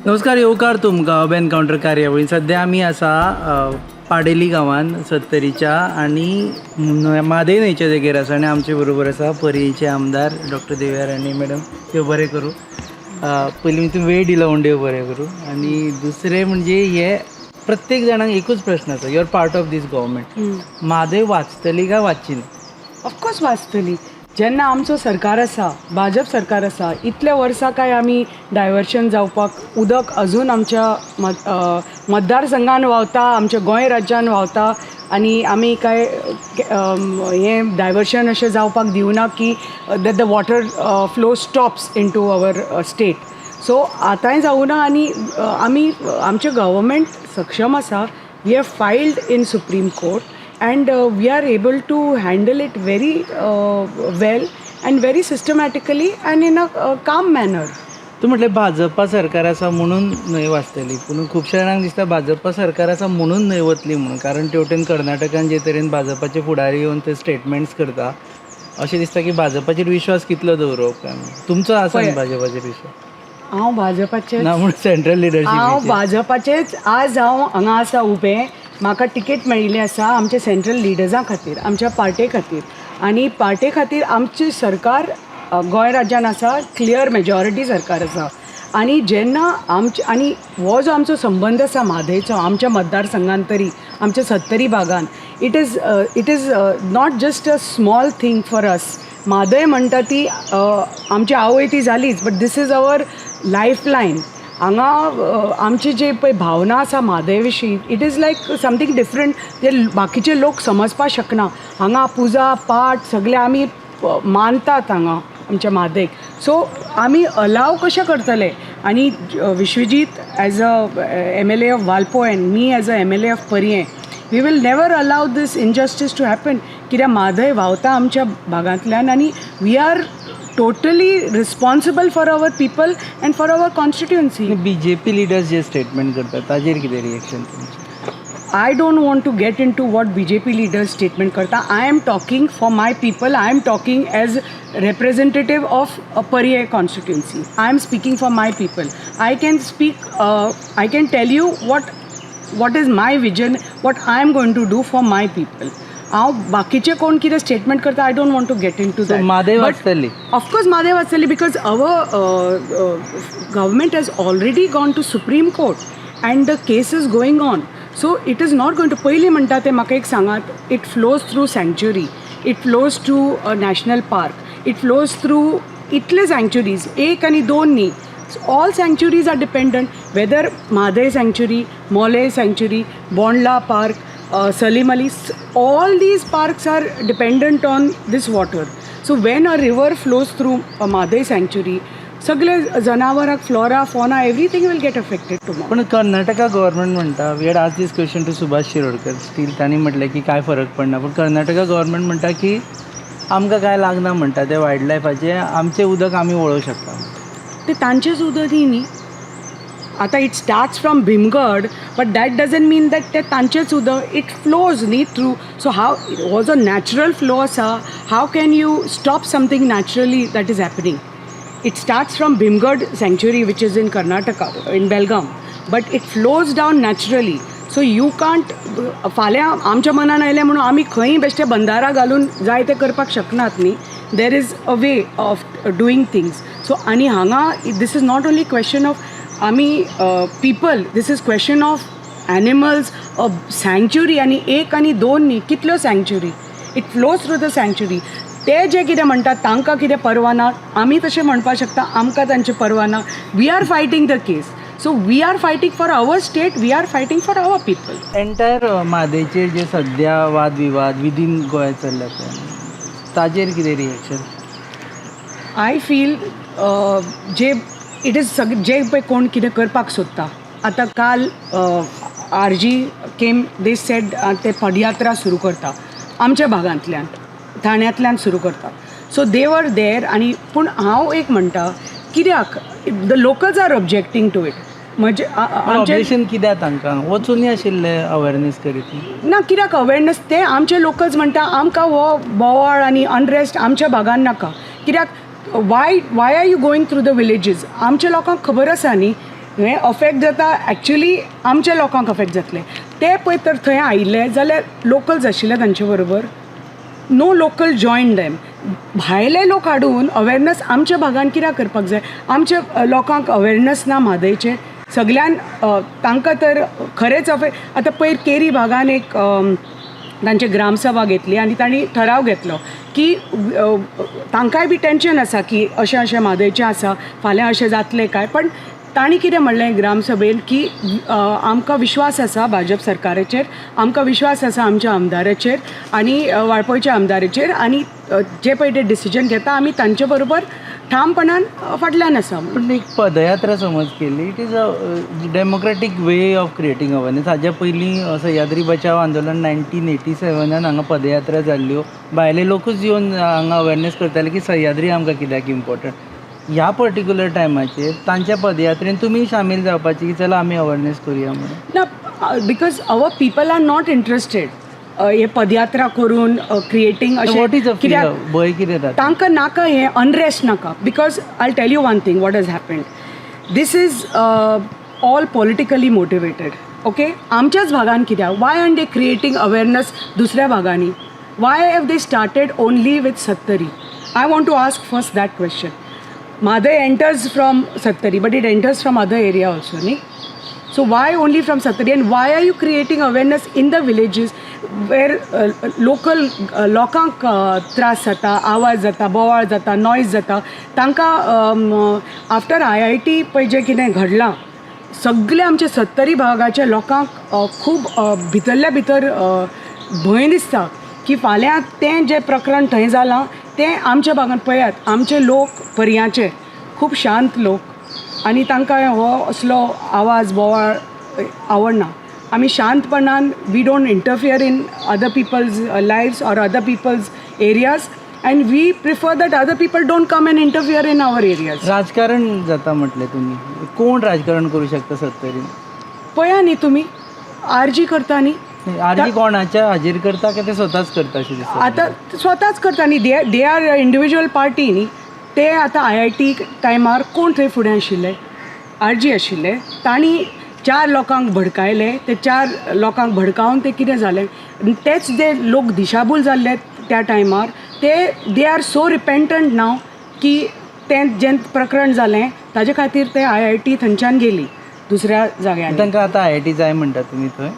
नमस्कार, येवकार तुमकां अब एनकावंटर कार्यावळी. सध्या आमी आसा पाडेली गांवान सत्तरीच्या आनी म्हादय न्हंयच्या देगेर आसा आनी आमचे बरोबर आसा पर्येचे आमदार डॉक्टर देविया राणे मॅडम. देव बरें करूं. पयलीं तुमी वेळ दिलो म्हूण देव बरें करूं. आनी दुसरें म्हणजे हे प्रत्येक जाणांक एकूच प्रश्न आसा, you are part of this government, Mhadei वाचतली काय वाचची ना? ऑफकोर्स वाचतली. जेन्ना आमचो सरकार आसा, भाजप सरकार आसा, इतल्या वर्सां काय आमी डायवर्शन जावपाक उदक अजून आमच्या मतदारसंघान व्हांवता, आमच्या गोंय राज्यान व्हांवता आनी आमी काय हें डायवर्शन अशें जावपाक दिवना की that the water flow stops into our state. So आतांय जावना आनी आमी आमचें गव्हर्मेंट सक्षम आसा. We have filed in Supreme Court and we are able to handle it very well and very systematically and in a calm manner. तूं म्हटलें भाजपा सरकार आसा म्हणून न्हंय वाचतली, पूण खुबश्या जाणांक दिसता भाजपा सरकार आसा म्हणून न्हंय वतली म्हणून, कारण ते वटेन कर्नाटकान जे तरेन भाजपाचे फुडारी येवन ते स्टेटमेंट्स करता, अशें दिसता की भाजपाचेर विश्वास कितलो दवरप काय म्हणून. तुमचो आसा न्ही पळय. भाजपाचेर विश्वास? हांव भाजपाचेच. ना म्हूण सेंट्रल हांव लिडरशीप. भाजपाचेच. आज हांव हांगा आसा उबें, म्हाका तिकेट मेळिल्ली आसा आमच्या सेंट्रल लिडर्सां खातीर, आमच्या पार्टे खातीर आनी पार्टे खातीर. आमची सरकार गोंय राज्यान आसा, क्लियर मेजॉरिटी सरकार आसा. आनी जेन्ना आमचे आनी हो जो आमचो संबंद आसा म्हादयचो, आमच्या मतदारसंघान तरी, आमच्या सत्तरी भागान, it is not just a small thing for us. Mhadei म्हणटा ती आमची आवय ती जालीच, but this is our life line. हांगा आमची जी पळय भावना आसा म्हादय विशीं, it is like something different जे बाकीचे लोक समजपाक शकना. हांगा पुजा पाठ सगळे आमी मानतात हांगा आमच्या म्हादयक. सो आमी अलाव कशें करतले? आनी Vishwajit as a MLA of Valpoi and me as a MLA of Paryen, we will never allow this injustice to happen. कित्याक म्हादय व्हांवता आमच्या भागांतल्यान आनी we are totally responsible for our people and for our constituency. BJP leaders J statement करतात ताजेर कितें reaction तुमचें? I don't want to get into what BJP leaders statement करता. I am talking for my people. I am talking as representative of a Parye constituency. I am speaking for my people. I can speak, I can tell you what is my vision, what I am going to do for my people. हांव बाकीचे कोण कितें statement करता, I don't want to get into So, Mhadei वाचतली? Of course Mhadei वाचतली, because our government has already gone to Supreme Court and the case is going on, so it is not going to. पयलीं म्हणटा तें म्हाका एक सांगात, it flows through sanctuary, it flows through a national park, it flows through इतले सँक्च्युरीज, एक आनी दोन न्ही. All sanctuaries are dependent, whether Mhadei sanctuary, Mollem sanctuary, Bondla park, Salim Ali, all these parks are dependent on this water. So when a river flows through a Mhadei sanctuary, सगळे जनावरांक, flora, fauna, everything will get affected tomorrow. पण Karnataka government म्हणटा, we had asked this question to Subhash Shirodkar, still तांणी म्हटलें की कांय फरक पडना, पूण कर्नाटका गव्हर्मेंट म्हणटा की आमकां कांय लागना म्हणटा ते वायल्ड लायफाचें, आमचें उदक आमी वळोवंक शकता. ते तांचेच उदक न्ही. आतां it starts from Bhimgad, but that doesn't mean that ते तांचेच उदक. It flows न्ही थ्रू. सो हाव हो जो नॅचरल फ्लो आसा, how can you stop something naturally that is happening? It starts from Bhimgad sanctuary, which is in Karnataka, in Belgaum, but it flows down naturally. So you can't, फाल्यां आमच्या मनान आयलें म्हणून आमी खंय बेश्टे बंदारा घालून जाय तें करपाक शकनात न्ही. There is a way of doing things. So आनी हांगा this is not only question of आमी people, this is question of animals, a sanctuary. आनी एक आनी दोन न्ही, कितल्यो sanctuary, it flows through the sanctuary. ते जे कितें म्हणटात तांकां कितें पर्वा ना, आमी तशें म्हणपाक शकता आमकां तांची पर्वा ना. We are fighting the case, so we are fighting for our state, we are fighting for our people. Entire म्हादयचेर जे सद्या वाद विवाद विदीन गोंय चल्ल्या पळय, ताजेर कितें reaction? I feel J it is सग जे पळय कोण कितें करपाक सोदता. आतां काल RG came, they said ते पदयात्रा सुरू करता आमच्या भागांतल्यान, ठाण्यांतल्यान सुरू करता. So they were there. आनी पूण हांव एक म्हणटा, कित्याक the locals are objecting to it? म्हणजे आमचे ऑब्जेक्शन कित्याक तांकां? वचून आशिल्ले अवेरनेस करीत न्ही. ना, कित्याक अवेरनेस? ते आमचे लोकल्स म्हणटा, आमकां हो बोवाळ आनी अनरेस्ट आमच्या भागान नाका. कित्याक, why are you going through the villages? आमच्या लोकांक खबर आसा न्ही. हें अफेक्ट जाता एक्चुली आमच्या लोकांक अफेक्ट जातलें. ते पळय तर थंय आयिल्ले जाल्यार लोकल्स आशिल्ले तांचे बरोबर? No local join them. भायले लोक हाडून अवेरनस आमच्या भागान कित्याक करपाक जाय? आमच्या लोकांक अवेरनस ना म्हादयचें सगल्यान. तांकां तर खरेंच अफेक्ट. आतां पयर केरी भागान एक तांचे ग्रामसभा घेतली आनी तांणी ठराव घेतलो की तांकांय बी टेंशन आसा की अशें अशें म्हादयचें आसा, फाल्यां अशें जातलें काय. पण तांणी कितें म्हणलें ग्रामसभेन की आमकां विश्वास आसा भाजप सरकाराचेर, आमकां विश्वास आसा आमच्या आमदाराचेर आनी वाळपयच्या आमदाराचेर आनी जे पळय ते डिसिजन घेता आमी तांचे बरोबर ठामपणान फाटल्यान आसा म्हणून. पण एक पदयात्रा समज केली, it is a democratic way of creating awareness. हाज्या पयलीं सह्याद्री बचाव आंदोलन 1987न हांगा पदयात्रा जाल्ल्यो. भायले लोकूच येवन हांगा अवेरनेस करताले की सह्याद्री आमकां कित्याक इम्पॉर्टंट. ह्या पर्टिक्युलर टायमाचेर तांच्या पदयात्रेन तुमी सामील जावपाची की चला आमी अवेरनेस करुया म्हणून? ना, because our people are not interested हे पदयात्रा करून क्रिएटींग अशें. What is a कित्याक भंय कितें जाता? तांकां नाका हें अनरेस्ट नाका, because I tell you one thing, what has happened, this is all politically motivated, okay? आमच्याच भागान कित्याक? Why aren't they creating awareness दुसऱ्या भागांनी? Why have they started only with Sattari? I want to ask first that question. Mhadei enters from Sattari, but it enters from other area also न्ही? So why only from Sattari, and why are you creating awareness in the villages where local लोकांक त्रास जाता, आवाज जाता, बोवाळ जाता, noise जाता तांकां? आफ्टर आयआयटी पळय जें कितें घडलां, सगळे आमच्या सत्तरी भागाच्या लोकांक खूब भितरल्या भितर भंय दिसता की फाल्यां तें जें प्रकरण थंय जालां तें आमच्या भागान. पळयात, आमचे लोक पर्याचे खूब शांत लोक आनी तांकां हो असलो आवाज बोवाळ आवडना. आमी शांतपणान, we don't interfere in other people's lives or other people's areas, and we prefer that other people don't come and interfere in our areas. राजकारण जाता म्हटलें तुमी. कोण राजकारण करू शकता सत्तरीन? पळया न्ही, तुमी आरजी करता न्ही. आरजी कोणाच्या हाजीर करता काय ते स्वताच करता अशें दिसता? आतां स्वताच करता न्ही. They are individual party न्ही ते. आतां आयआयटी टायमार कोण थंय फुडें आशिल्ले? आरजी आशिल्ले. तांणी चार लोकांक भडकायले. ते चार लोकांक भडकावन ते कितें जालें, तेच जे लोक दिशाभूल जाल्ले त्या टायमार, ते they are so repentant now की तें जें प्रकरण जालें ताजे खातीर ते आयआयटी थंयच्यान गेली दुसऱ्या जाग्यांनी. तांकां आतां आयआयटी जाय म्हणटा तुमी थंय?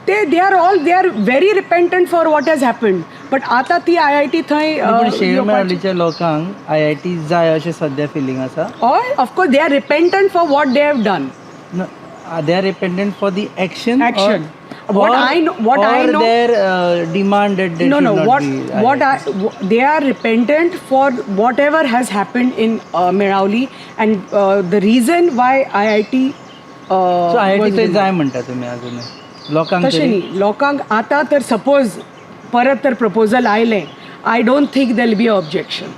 ते they are very repentant for what has happened, but आतां ती आयआयटी थंय पूण शेव येवपाची- मेळोलीच्या लोकांक आयआयटी जाय अशें सद्या फिलींग आसा? हय, of course they are repentant for what they have done. They are repentant for the action? Action. What I know- their demand that No, no, what I they are repentant for whatever has happened in Melauli and the reason why IIT so IIT was थंय जाय म्हणटा तुमी अजून लोकांक तशें तरी? न्ही, लोकांक आतां तर सपोज परत तर प्रपोजल आयलें, I don't think there'll be objection.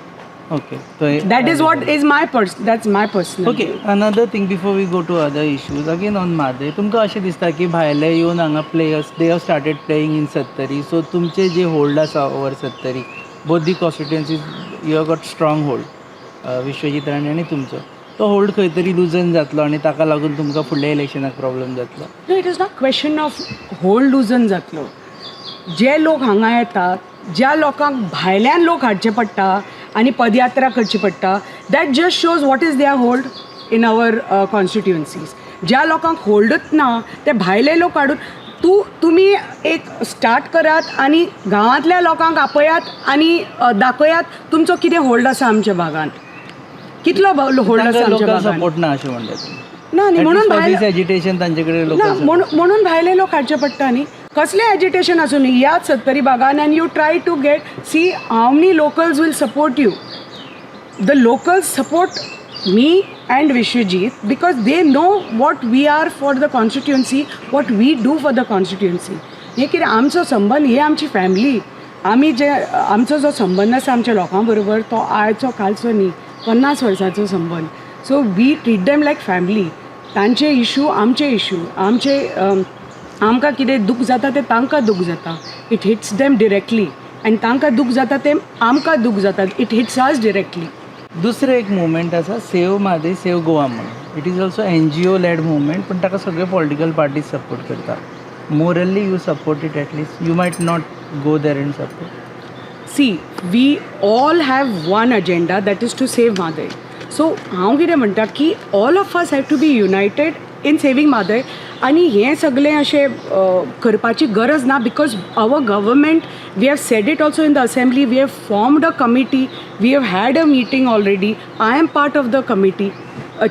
Okay, थंय That is what is my pers that's my personal. Okay, another thing before we go to other issues, again on Mhadei, तुमकां अशें दिसता की भायले येवन हांगा players, they have started playing in Sattari, so तुमचे जे hold आसा over Sattari, both the constituencies you have got strong hold, Vishwajit Rane आनी तुमचो तो होल्ड खंय तरी लुजन जातलो आनी ताका लागून तुमकां फुडल्या इलेक्शनाक प्रॉब्लम जातलो? No, it is not question of hold लुजन जातलो. जे लोक हांगा येतात, ज्या लोकांक भायल्यान लोक हाडचे पडटा आनी पदयात्रा करची पडटा, that just shows what is their hold in our constituencies. ज्या लोकांक होल्डच ना ते भायले लोक हाडून तूं तुमी एक स्टार्ट करात आनी गांवांतल्या लोकांक आपयात आनी दाखयात तुमचो कितें होल्ड आसा आमच्या भागांत, कितलो होल्ड आसा आमच्या लोकल भागांत. सपोर्ट ना अशें म्हणटा तुमी? ना न्ही, म्हणून भायले एजिटेशन तांचे कडेन ना लोकल म्हणून भायले लोक हाडचे पडटा न्ही. कसलें एजिटेशन आसूं न्ही, याच सत्तरी भागान and you try to get, see how many locals will support you. The locals support me and Vishwajit because they know what we are for the constituency, what we do for the constituency. हे कितें आमचो संबंद, हे आमची family. आमी जे आमचो जो संबंद आसा आमच्या लोकां बरोबर तो आयचो कालचो न्ही, 50 वर्सांचो संबंद. So we treat them like family. तांचे इशू आमचे इशू, आमचे आमकां कितें दूख जाता तें तांकां दूख जाता. It hits them directly, आनी तांकां दूख जाता तें आमकां दूख जाता. It hits us directly. दुसरें एक मुवमेंट आसा, सेव म्हादय सेव गोवा म्हणून. It is also NGO led movement, पण ताका सगळे पॉलिटिकल पार्टीज सपोर्ट करता. Morally you support it, at least you might not go there and support. See, we all have one agenda, that is to save Mhadei. So हांव कितें म्हणटा की all of us have to be united in saving Mhadei. आनी हें सगळें अशें करपाची गरज ना, because our government, we have said it also in the assembly, we have formed a committee, we have had a meeting already. I am part of the committee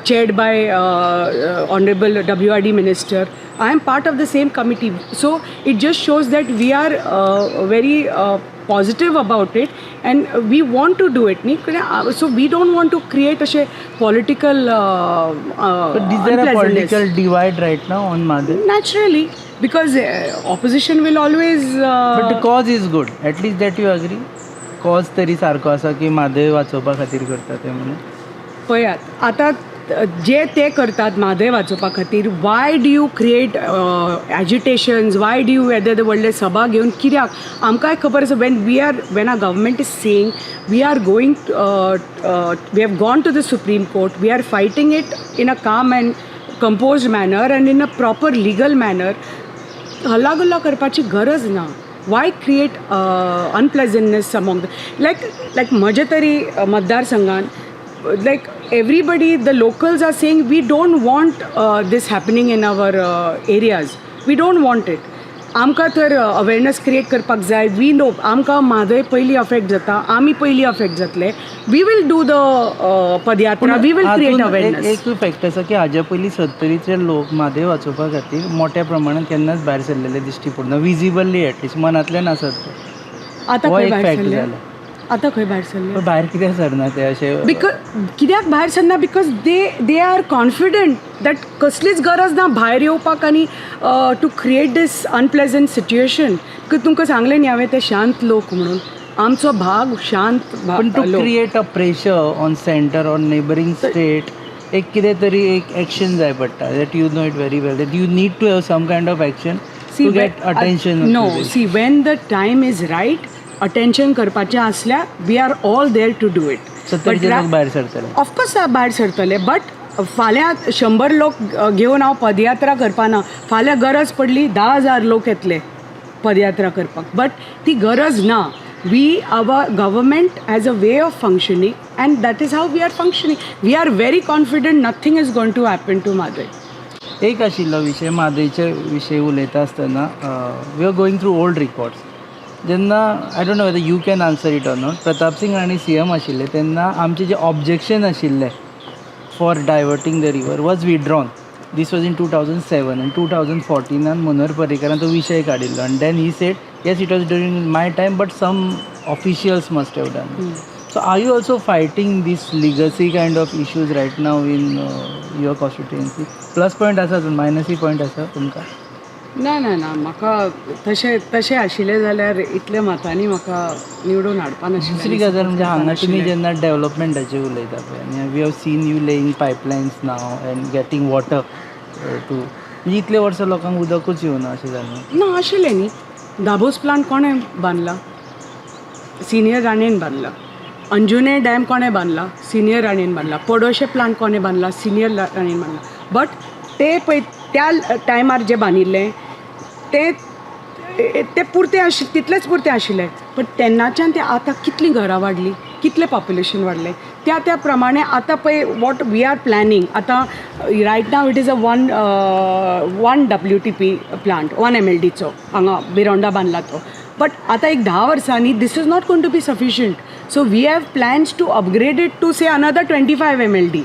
chaired by Honorable WRD Minister. I am part of the same committee. So it just shows that we are very positive about it and we want to do it. न्ही? So we don't want to create a political But is there a unpleasantness. Political divide right now on Mhadei? Naturally, because opposition will always. But the cause is good, at least that you agree. Cause तरी सारको आसा की म्हादय वाचोवपा खातीर करता ते म्हणून. पळयात, आतां जे ते करतात म्हादय वाचोवपा खातीर, why do you create agitations? Why do you येदे व्हडले सभा घेवन कित्याक? आमकांय खबर आसा, when our government is saying we are going, we have gone to the Supreme Court, we are fighting it in a calm and composed manner and in a proper legal manner, हल्ला करपाची गरज ना. Why create unpleasantness among the like म्हजे तरी मतदारसंघान, like, everybody, the locals are saying we don't want this happening in our areas, we don't want it. आमकां तर awareness create करपाक जाय. We know आमकां म्हादय पयलीं अफेक्ट जाता, आमी पयलीं अफेक्ट जातले. We will do the padayatra, we will create हातून एक अवेरनस. एक फॅक्ट आसा की हाज्या पयलीं सत्तरीचे लोक म्हादय वाचोवपा खातीर मोठ्या प्रमाणात केन्नाच भायर सरलेले दिश्टी पडना, विजिबली एटलिस्ट. मनांतल्यान आसत ते. आतां हो खंय एक भायर फॅक्ट सरले? जाला. आतां खंय भायर सरले? पण भायर कित्याक सरना ते अशें? Because कित्याक भायर सरना? Because they are confident that कसलीच गरज ना भायर येवपाक आनी to create this unpleasant situation. Because तुमकां सांगलें न्ही हांवें, ते शांत लोक म्हणून, आमचो भाग शांत पण टू लोक. Create a pressure on centre, on neighbouring state, एक कितें तरी एक एक्शन जाय पडटा. That you know it very well, that you need to have some kind of action to get attention. No, see, when the time is right, attention करपाचें आसल्यार we are all there to do it. सत्तरीचे लोक भायर सरतले. Of course भायर सरतले, but फाल्यां 100 लोक घेवन हांव पदयात्रा करपाना. फाल्यां गरज पडली, 10,000 लोक येतले पदयात्रा करपाक, बट ती गरज ना. We our government has a way of functioning and that is how we are functioning. We are very confident nothing is going to happen to Mhadei. एक आशिल्लो विशय, म्हादयचे विशय उलयता आसतना we are going through old records जेन्ना, I don't know whether you can answer it or not, Pratap Singh Rane CM आशिल्ले तेन्ना आमचे जे ऑब्जेक्शन आशिल्ले for diverting the river was withdrawn. This was in 2007, आनी 2014 मनोहर पर्रीकारान तो विशय काडिल्लो आनी then he said, yes, it was during my time, but some officials must have done. So are you also fighting this legacy kind of issues right now in your constituency? Plus point आसा, मायनसूय point आसा तुमकां? ना ना ना, म्हाका तशें तशें आशिल्लें जाल्यार इतल्या मतांनी म्हाका निवडून हाडपा नाशिल्लें. दुसरी गजाल म्हणजे हांगा तुमी जेन्ना डेव्हलपमेंटाचेर उलयता पळय, आनी we have seen you laying pipelines now and getting water to, म्हणजे इतले वर्सां लोकांक उदकूच येवना अशें जालें. ना आशिल्लें न्ही. दाबोस प्लांट कोणें बांदला? सिनियर राणेन बांदला. अंजुने डॅम कोणें बांदला? सिनियर राणेन बांदला. पडोशे प्लांट कोणें बांदला? सिनियर राणेन बांदला. बट ते पळय, त्या टायमार जे बांदिल्लें ते ते पुरतें आशिल्लें, तितलेंच पुरतें आशिल्लें. बट तेन्नाच्यान ते आतां कितलीं घरां वाडलीं, कितलें पॉप्युलेशन वाडलें, त्या त्या प्रमाणे आतां पळय what we are planning. आतां right now it is a one WTP plant, 1 एमएलडीचो हांगा बिरोंडा बांदला तो. बट आतां एक 10 वर्सांनी this is not going to be sufficient, so we have plans to upgrade it to, say, another 25 MLD.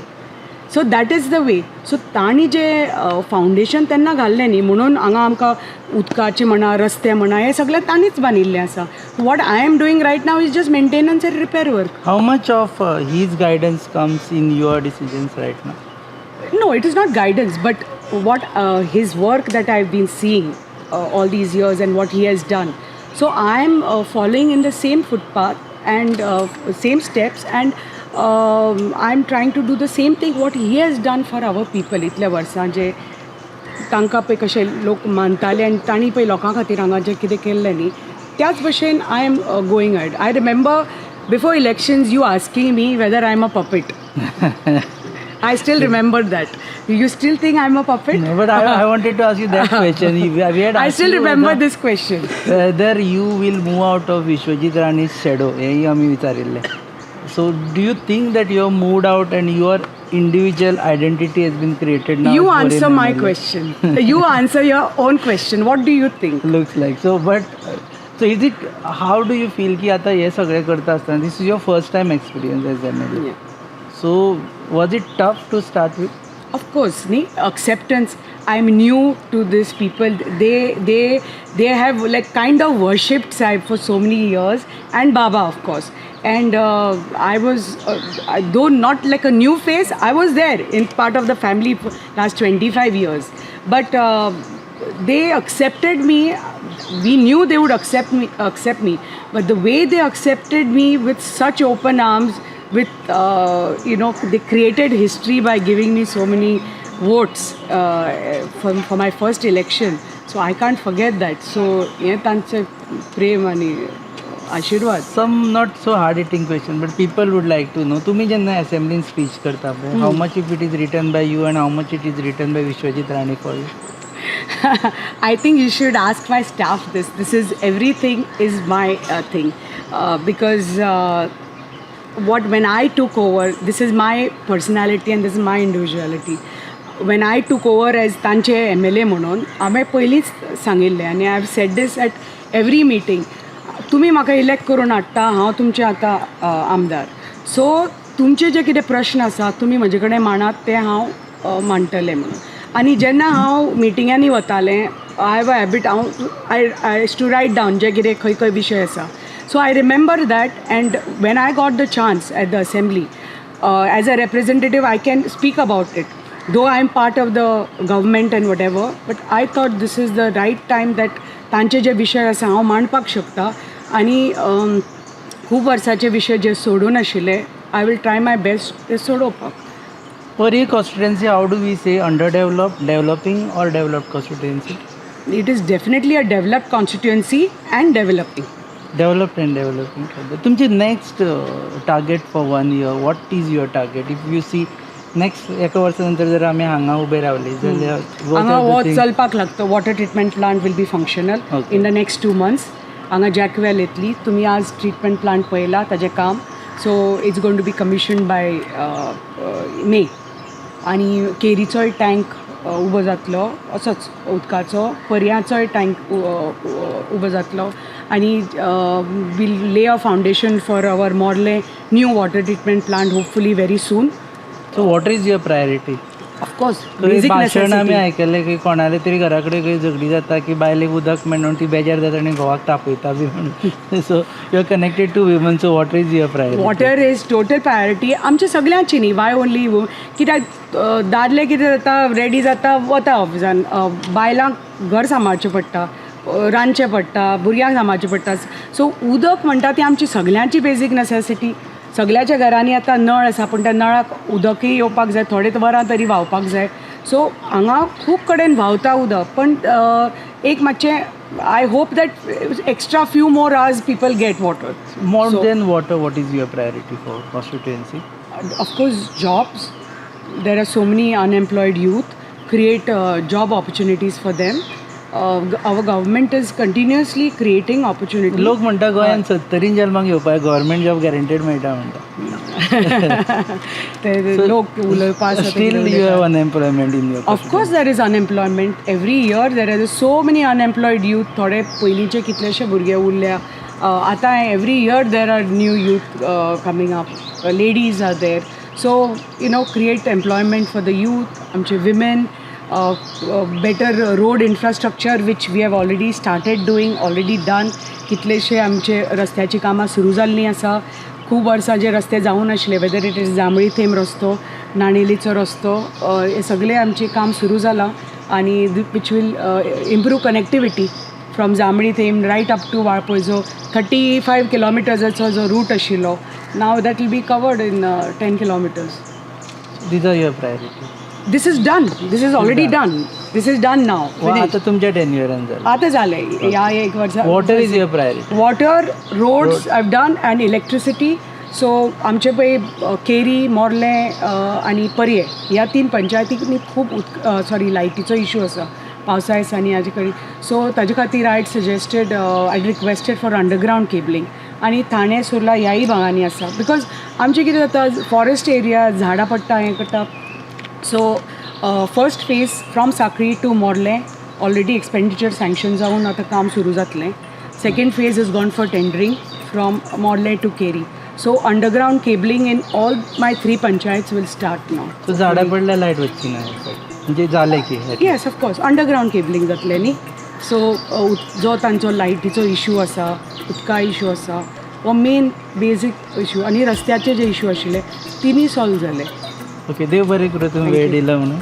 So that is the way. So तांणी जें foundation तेन्ना घाल्लें न्ही, म्हणून हांगा आमकां उदकाचें म्हणा, रस्ते म्हणा, हें सगळें तांणीच बांदिल्लें आसा. What I am doing right now is just maintenance and repair work. How much of his guidance comes in your decisions right now? No, it is not guidance, but what his work that I've been seeing all these years and what he has done. So I am following in the same footpath and same steps, and I am trying to do the same thing what he has done for our people. इतल्या वर्सां जे तांकां पळय कशे लोक मानताले आनी तांणी पळय लोकां खातीर हांगा जें कितें केल्लें न्ही, त्याच भशेन I am going ahead. I remember before elections you asking me whether I am a puppet. I still remember that. You still think I am a puppet? But I wanted to ask you that question. We had I asked still you remember this question. Whether you will move out of Vishwajit Rane's shadow हेंय आमी विचारिल्लें. So do you think that you have moved out and your individual identity has been created now? You as answer Poriem my MLA? Question. You answer your own question. What do you think? Looks like so, but so is it, how do you feel की आता हे सगळें करता आसतना this is your first time experience as MLA, so was it tough to start with? Of course, न्ही, acceptance. I am new to this people. They have like kind of worshipped Saheb for so many years and Baba of course. And I was, though not like a new face, I was there in part of the family for last 25 years. But they accepted me. We knew they would accept me. But the way they accepted me with such open arms, with they created history by giving me so many votes for my first election. So I can't forget that. So हें तांचें प्रेम आनी आशिर्वाद. Some not so hard hitting question, but people would like to know, तुम्ही जेन्ना असेंब्लीन speech करता पळय, how much if it is written by you and how much it is written by Vishwajit Rane for you? I think you should ask my staff this. This is everything is my thing because what when I took over, this is my personality and this is my individuality. When I took over as तांचे MLA म्हणून हांवें पयलींच सांगिल्लें आनी I have said this at every meeting, तुमी म्हाका elect करून हाडटा, हांव तुमचें आतां आमदार, सो तुमचे जे कितें प्रश्न आसा तुमी म्हजे कडेन मांडात, ते हांव मांडटलें म्हणून. आनी जेन्ना हांव मिटिंगांनी वतालें, I have a habit, हांव I to write down जे कितें खंय खंय विशय आसा. So I remember that, and when I got the chance at the assembly as a representative, I can speak about it, though I am part of the government and whatever, but I thought this is the right time that तांचे जे विशय आसा हांव मांडपाक शकता आनी खूब वर्साचे विशय जे सोडून आशिल्ले, I will try my best ते सोडोवपाक. Poriem constituency, how do we say, underdeveloped, developing or developed constituency? It is definitely a developed constituency and developing. Developed and developing. तुमची next target for one year, what is your target? If you see next एका वर्सा नंतर जर आमी हांगा उबे रावले जाल्यार हांगा वत चलपाक लागता. Water treatment plant will be functional in the next 2 months. हांगा जॅकवेल येतली. तुमी आज ट्रिटमेंट प्लांट पळयला ताजें काम, so it's going to be commission by May. आनी केरीचोय टँक उबो जातलो, असोच उदकाचो पर्याचोय टँक उबो जातलो आनी we'll lay a foundation for our Morlem new water treatment plant, hopefully very soon. So water is your priority? Of course. खंय भाशण आमी आयकलें की कोणाले तरी घरा कडेन खंय झगडी जाता की बायलेक उदक मेळना म्हणून ती बेजार जाता आनी घोवाक तापयता बी म्हणून. So you are connected to women, so water is your priority? Water is total priority आमच्या सगळ्यांची न्ही, वाय ओनली? कित्याक दादले कितें जाता, रेडी जाता, वता ऑफिसान. बायलांक घर सांबाळचें पडटा, रांदचें पडटा, भुरग्यांक सांबाळचें पडटा. सो उदक म्हणटा ती आमची सगळ्यांची बेजीक नॅसेसिटी. सगळ्याच्या घरांनी आतां नळ आसा, पूण त्या नळाक उदकय येवपाक जाय, थोडे वरां तरी व्हांवपाक जाय. सो हांगा खूब कडेन व्हांवता उदक, पण एक मातशें I hope that extra few more hours people get water. More than water, what is your priority for constituency? Of course, jobs. There are so many unemployed youth. Create job opportunities for them. Our government is continuously creating opportunities. लोक म्हणटा गोंयांत सत्तरीन जल्माक येवपाक government job guaranteed मेळटा म्हणटा. ते लोक उलोवपा आसा ते Still you have unemployment in your Of course there is unemployment. Every year there is so many unemployed youth. थोडे पयलींचे कितलेशे भुरगे उरल्या. आतां every year there are new youth coming up, ladies are there, so create employment for the youth, आमचे women, better road infrastructure, which we have already started doing, already done. कितलेशे आमचे रस्त्याची कामां सुरू जाल्लीं आसा. खूब वर्सां जे रस्ते जावूं नाशिल्ले, वेदर it is जांबळी थेम रस्तो, नाणेलीचो रस्तो, हे सगळे आमचें काम सुरू जालां आनी which will improve connectivity from Jambali Them right up to Valpoi. जो 35 किलोमिटर्साचो जो रूट आशिल्लो, now that will be covered in 10 kilometers. These are your priority? This is done. This is already done. This is done now. आतां तुमच्या टेन्युअरान जालें? आतां जालें ह्या एक वर्सा. Water is your priority? Water, roads I've done, and electricity. So आमचे पळय केरी, मोर्लें आनी पर्ये ह्या तीन पंचायतींनी खूब उदक, सॉरी, लायटीचो इशू आसा पावसा दिसांनी हाजे कडेन. सो ताजे खातीर I suggested, I requested for underground cabling आनी ठाणे, सुर्ला ह्याय भागांनी आसा, because आमचें कितें जाता, फॉरेस्ट एरिया, झाडां पडटा, हें करता. So first phase from Sanquelim to Morlem already expenditure sanction जावन आतां काम सुरू जातलें. Second phase is gone for tendering from Morlem to Keri. So underground cabling in all my three panchayats will start now. So झाडां पडल्यार light वचची ना, म्हणजे जालें की? Yes, of course, underground cabling जातलें न्ही. सो जो तांचो लायटीचो इशू आसा, उदका इशू आसा, हो मेन बेजीक इशू आनी रस्त्याचे जे इशू आशिल्ले तिनूय सॉल्व जाले. ओके, देव बरें करूं, तुमी वेळ दिला म्हणून.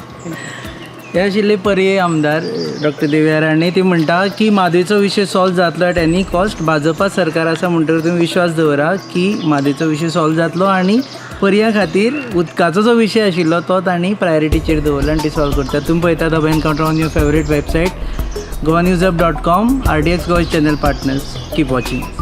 हे आशिल्ले पर्ये आमदार डॉक्टर देविया राणे. ती म्हणटा की म्हादयचो विशय सॉल्व जातलो एट एनी कॉस्ट. भाजपा सरकार आसा म्हणटकीर तुमी विश्वास दवरा की म्हादयचो विशय सॉल्व जातलो आनी पर्या खातीर उदकाचो जो विशय आशिल्लो तो तांणी प्रायोरिटीचेर दवरला आनी ती सॉल्व करतात. तुमी पळयतात The Encounter on your favourite website, goanewshub.com, RDX Goa channel partners. Keep watching.